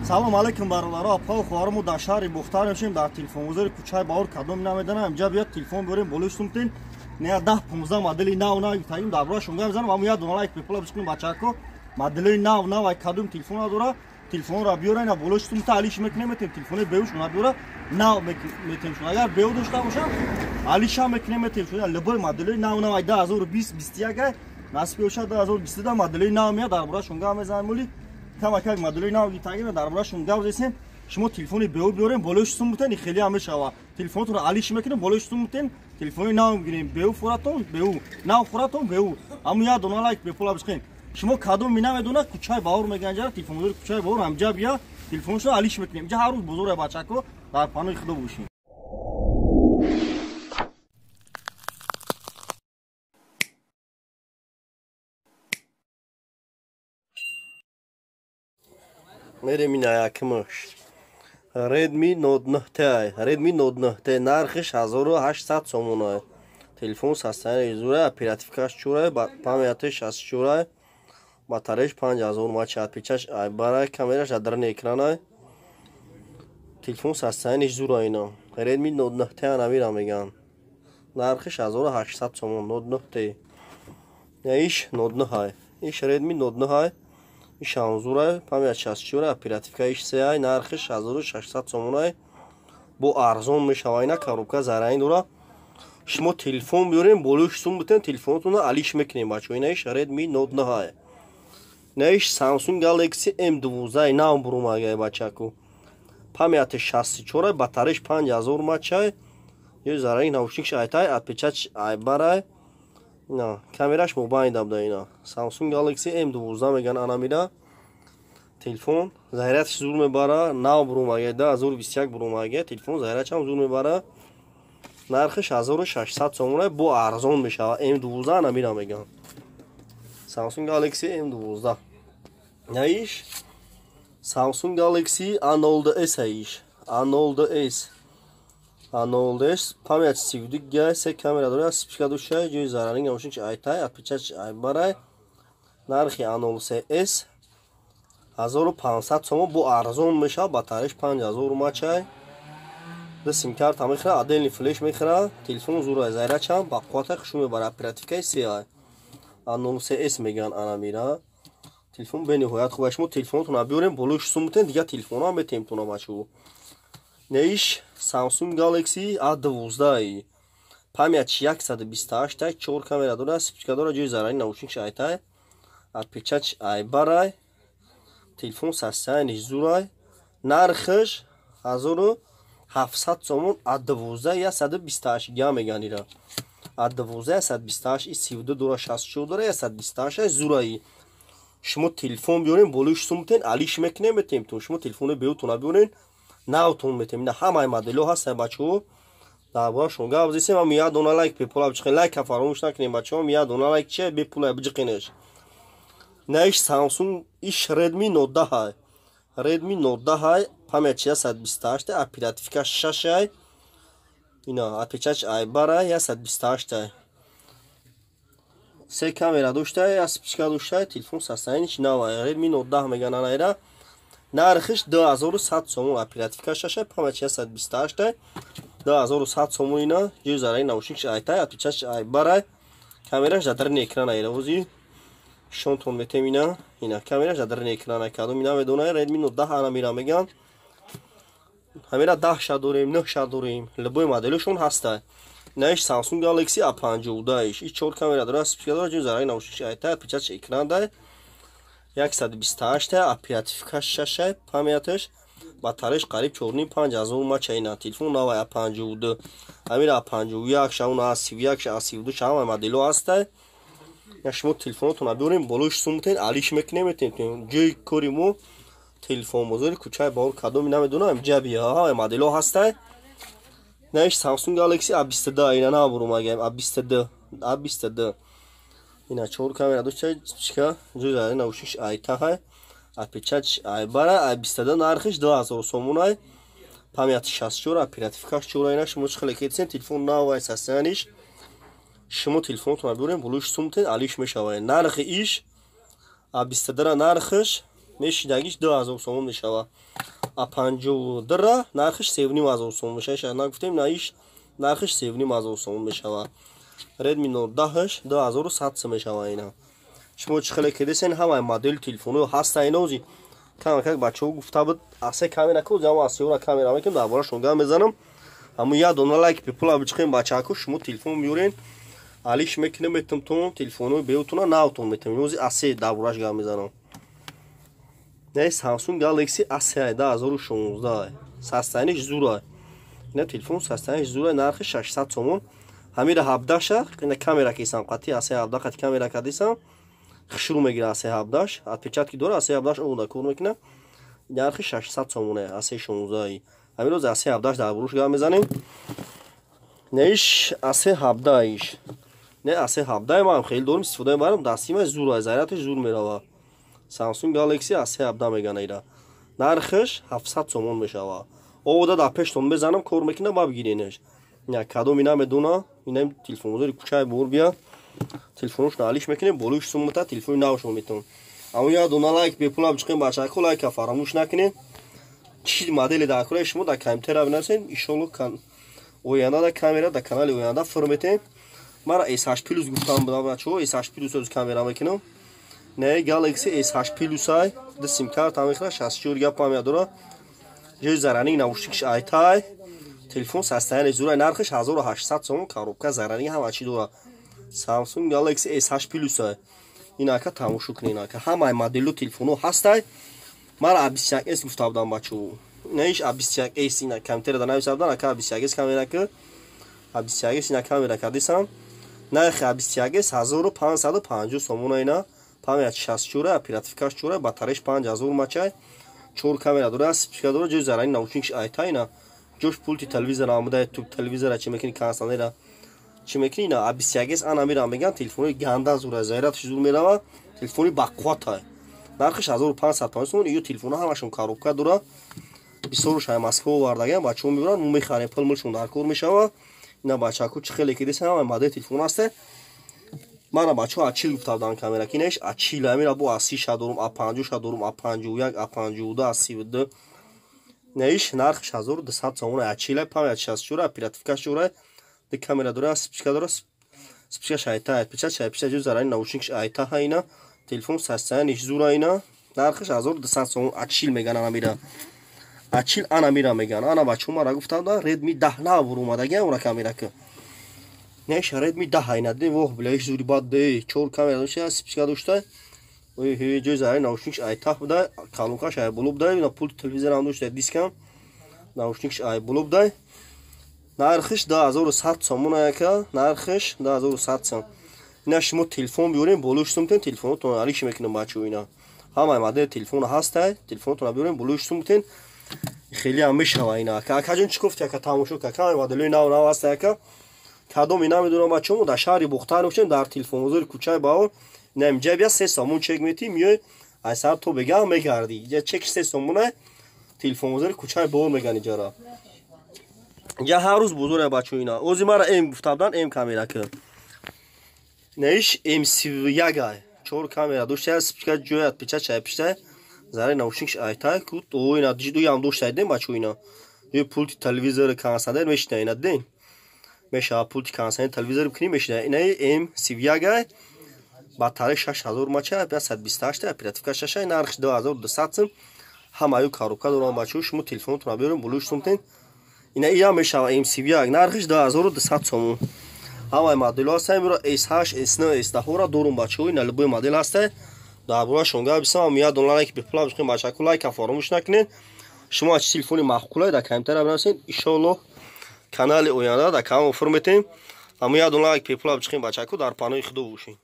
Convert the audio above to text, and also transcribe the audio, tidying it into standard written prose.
Салом алейкум бародаро, апа хоҳармо дар шаҳри Бохтар мешем, дар телефонбозори кӯчаи Баҳор. Кадом намедонам, инҷа биёд телефон биёрем, болои сумтен. Не 10-15 модели нав нав гирифтагим, дар бораашон гап мезанам. Аммо як дона лайк бепула бишкунем бачако. Модели нав нав ай кадом телефон надора, телефонро биёра, ина болои сумта алиш мекунем, метем телефони беушон биёра, нав метем шун. Агар беу дошта бошам, алиша мекунем, метем шун. Любой модели нав нав ай 2020 21 ай насиб бошад 2022 модели нав меяд, дар бораашон гап мезанем. Оли камакак модели нав гирифтагим, дар бораашон гап зесем. Шумо телефони беу биёрем, болои сум бутен, хеле ҳам мешава. Телефонотонро алиш мекунем, болои сум бутен, телефони нав мегирем. Беу фуратон, беу нав фуратон, беу. Аммо як дона лайк бепула бишкунем. Шумо кадом намедона, кӯчаи Баҳор мегӯянд, ҷара телефонбозори кӯчаи Баҳор, ҳамҷа бия, телефоншо алиш мекунем. Инҷа ҳар рӯз бозор, бачако, дар паноҳи Худо бошем. Мерем ина якмаш. Redmi Note 9T. Redmi Note 9T нархиш 1800 сомон. Телефон состояние зура, оперативкаш чура, памяти 64, батареяш 5000 мАч, печаш барай, камераш дар экрана. Телефон состояние зура ина. Redmi Note 9T намира меган. Нархиш 1800 сомон Note 9T. Иш Note 9. Иш Redmi Note 9. Иш ҳамзура, память 64, оперативка иш 3, нархиш 1600 сомон. Бо арзон мешава, ина коробка зарайн дора. Шумо телефон биёрем, болои сум бутен, телефонотонро алиш мекунем, бачаҳо. Ина иш Redmi Note 9. Ина иш Samsung Galaxy M12 нав бурумагай, бачаку. Памяти 64, батареяш 5000 мАч. Ё зарайн наушникш айтай, отпечатш айбарай. Ина камераш мобайн дабда ина. Samsung Galaxy M12 меган анамира. Телефон зарядш зур мебара, нав бурумагай, 2021 бурумагай, телефон зарядшам зур мебара. Нархиш 1600 сомон, бо арзон мешава. M12 анамира меган. Samsung Galaxy M12. Наиш Samsung Galaxy A02s иш. A02s. A02s память 32 г, се камера дора, спичка дошта, ҷои зараринг наушник айтай, отпечатш айбарай. Нархи A03s 1500 сомон, бо арзон мешава, батареяш 5000 мАч. Ду сим-карта мехӯра, отдельный флеш мехӯра, телефон зура, зарядчам ба қуввата хушу мебара, оперативкаи 3. A03s меган анамира. Телефон бениҳоят хуб. Шумо телефонотонро биёрем, болои сум бутен, дигар телефонҳо метем тона, бачаҳо. Неиш Samsung Galaxy A12. Память 128, 4 камера дора, спичка дора, ҷои зарарӣ наушник айтай. Отпечатш айбарай. Телефон состояние зурай. Нархиш 1700 сомон A12 128 га меган ира. A12 128 и 32 дора, 64 дора, 128 зураи. Шумо телефон биёрем, болои сум бутен, алиш мекунем, метем тун. Шумо телефони беутона биёрен, навтон метем. Ина ҳамаи моделҳо ҳастанд, бачаҳо. Дар бораашон гап зесем. Ам як дона лайк бепула биҷиқен. Лайка фаромӯш накунем, бачаҳо. Як дона лайк чия бепула биҷиқенеш. Наиш Samsung иш Redmi Note 10. Redmi Note 10 память 128, оперативка 6. Ина отпечатш айбара 128. Се камера дошта, як спичка дошта, телефон состояние нава. Redmi Note 10 меган анайра. Нархиш 2100 сомон, оперативка 6, память 128, 2100 сомон ина, ҷои зарари наушникш айтай, отпечатш айбарай, камераш дар даруни экран айра. Ози шонтон метем ина, ина камераш дар даруни экран ай. Кадом ина медонай, Redmi Note 10 ана мира меган. Ҳамира 10 ша дорем, 9 ша дорем, любой моделашон ҳастай. Наиш Samsung Galaxy A52 иш. И 4 камера дора, спичка дора, ҷои зарари наушникш айтай, отпечатш экран дай. 128, оперативка 6, памяташ, батареяш қариб 4,5 ҳазор мАч ина. Телефон навай A52. Ҳамира A51 ша, он A31 ша, A32 ша ҳамаи моделҳо ҳастай. Я шумо телефонотонро биёрем, болои сум бутен, алиш мекунем, метем. Ҷои кори мо телефонбозори кӯчаи Баҳор, кадоми намедонам, ҷа бия, ҳамаи моделҳо ҳастай. Наиш Samsung Galaxy A22 ина набурумагаем, A22, A22. Ина 4 камера дошта, спичка, ҷои зарари наушникш айтаҳай, отпечатш айбара, A22 нархиш 2000 сомон ай. Памяти 64, оперативкаш 4 ина. Шумо чӣ хеле кетсен, телефон навай состояниш. Шумо телефонотонро биёрем, болои сум бутен, алиш мешава. Нархи иш A22 нархиш Мешидагиш 2000 сомон мешава. А 52 нархиш 3500 сомон мешава. Ша нагуфтем, наиш нархиш 3500 сомон мешава. Redmi Note 10 2100 сом мешава ина. Шумо чӣ хеле кедесен ҳамаи модели телефоно ҳаста инози. Камакак бачаҳо гуфта буд, асе камера ку, ҷамо асиёра камера мекунем, дар борашон гап мезанам. Ҳамун як дона лайк бепула бичиқем бачаҳако, шумо телефон меёрен, алиш мекунем, метумтон телефонои беутона навтон метем. Инози асе дар бораш гап мезанам. Не Samsung Galaxy A3 2016. Састаниш зура. Ина телефон састаниш зура, нархи 600 сомон. Ҳамира 17-ша, ина камера кисам қати A17 қати камера кадисам. Хушрӯ мегира A17, отпечатки дора A17 омода кор мекуна. Нархи 600 сомоне A16. Ҳамин рӯз A17 дар буруш гап мезанем. Неиш A17 иш. Не A17 ман хеле дорум истифода мебарам, дастима зур, зарядаш зур мерава. Samsung Galaxy A17 мегана ира. Нархиш 700 сомон мешава. Овода дар пештон мезанам, кор мекуна, ба бигиренаш. Ина кадоми намедона, инам телефонбозори кӯчаи бор бия. Телефоношро алиш мекунем, болоиш суммата телефони навшон метон. Аммо як дона лайк бепула бичиқем бачако, лайка фаромӯш накунед. Чӣ модели дар кораи шумо дар компютера бинависед, иншоалло оянда дар камера дар канали оянда фур метем. Мара S8 Plus гуфтам будам бачаҳо, S8 Plus оз камера мекунам. Не Galaxy S8 Plus ай, ду сим карта мехӯрад, 64 гигабайт память дора. Ҷои заранӣ наушникш айтай. Телефон састаяни зура, нархиш 1800 сомон, коробка заранӣ ҳама чӣ дора. Samsung Galaxy S8 Plus ай. Ин ака тамошо кунед, ака ҳамаи моделу телефоно ҳастай. Мара A21s гуфта будам бачаҳо. Неиш A21s ина компютера да нависа будан, ака A21s камера ки A21s ина камера кардисам. Нархи A21s 1550 сомон ина. Память 64, оперативкаш 4, батареяш 5000 мачай. 4 камера дора, спичка дора, ҷои заранӣ наушникш айтай ина. Ҷош пулти телевизор омада, туб телевизора чӣ мекунӣ, консонера чӣ мекунӣ ина A21s ана мира меган, телефони ганда зура, зарядаш зур мерава, телефони бақувват. Нархиш 1550 сомон, ию телефона ҳамашон коробка дора. Бисёрш ай Москва овардаган, бачаҳо мебаранд, мо мехарем, пул мулшон дар кор мешава. Ина бачаҳако чӣ хеле ки десен ҳамаи модели телефон ҳасте. Мана бачаҳо А40 гуфта будам камера ки неш А40 амира бо А30 дорум, А50 дорум, А51, А52, А32. Неиш нархиш 1200 сомон, А40 память 64, оперативка 4, ду камера дора, спичка дора, спичка шайта, печать шайпича ҷои заранӣ наушникш айта ҳайна, телефон састаяниш зура ина, нархиш 1200 сомон, А40 меган ана мира. А40 ана мира меган. Ана бачаҳо мара гуфта будам Redmi 10 нав буромадагиам ура камера ки. Неш Redmi 10 айна де воҳ билаиш зури бад де 4 камера дошта, спичка дошта. Ой ҳе ҷои заранӣ наушникш айта буда, колонкаш ай боло буда, ина пулти телевизор ҳам дошта, дискам наушникш ай боло буда. Нархиш 2100 сомон аяка, нархиш 2100 сом. Ина шумо телефон биёрем, болоиш сумтен телефонотон алиш мекунем бачаҳо ина. Ҳамаи модели телефон ҳастай, телефонотон биёрем, болоиш сумтен. Хеле ҳам мешава ина. Акаҷон чӣ гуфти ака тамошо ка, ҳамаи моделҳои нав нав ҳастай ака. Кадом ина медонам бачаҳо, мо дар шаҳри Бухтар мешавем, дар телефонбозори кӯчаи Баҳор. Ина инҷа бия 3 сомон чек метӣ, миёй ай сар то бега мегардӣ. Инҷа чек 3 сомона, телефонбозори кӯчаи Баҳор меган иҷара. Инҷа ҳар рӯз бозор бачаҳо ина. Ози мара М гуфта будан, М камера ки. Неиш М31 ай. 4 камера дошта, спичка ҷои отпечат шайпишта. Зараи наушникш айтай ку, о ина дуям дошта дем бачаҳо ина. Ё пулти телевизор консонер мешина ина дем. Мешава пулти консонер телевизор бикунӣ мешина. Ина М31 ай. Батарея 6000 мача, 528, оперативка 6, нархиш 2200 сом. Ҳамаю коробка дорам бачаҳо, шумо телефонотонро биёрем, болоиш сумтен. Ина ия мешава М31, нархиш 2200 сомон. Ҳамаи моделҳо ҳастанд, имро S8, S9, S10-ро дорум бачаҳо, ина любой модел ҳастай. Дар бораашон гап бисам, як дона лайк бепула бишкунед бачаҳо, лайка фаромӯш накунед. Шумо аз телефони маъқулай дар компютера бинависед, иншоаллоҳ канали оянда дар канал офур метем. Ҳамун як дона лайк бепула бишкунед бачаҳо, дар паноҳи Худо бошед.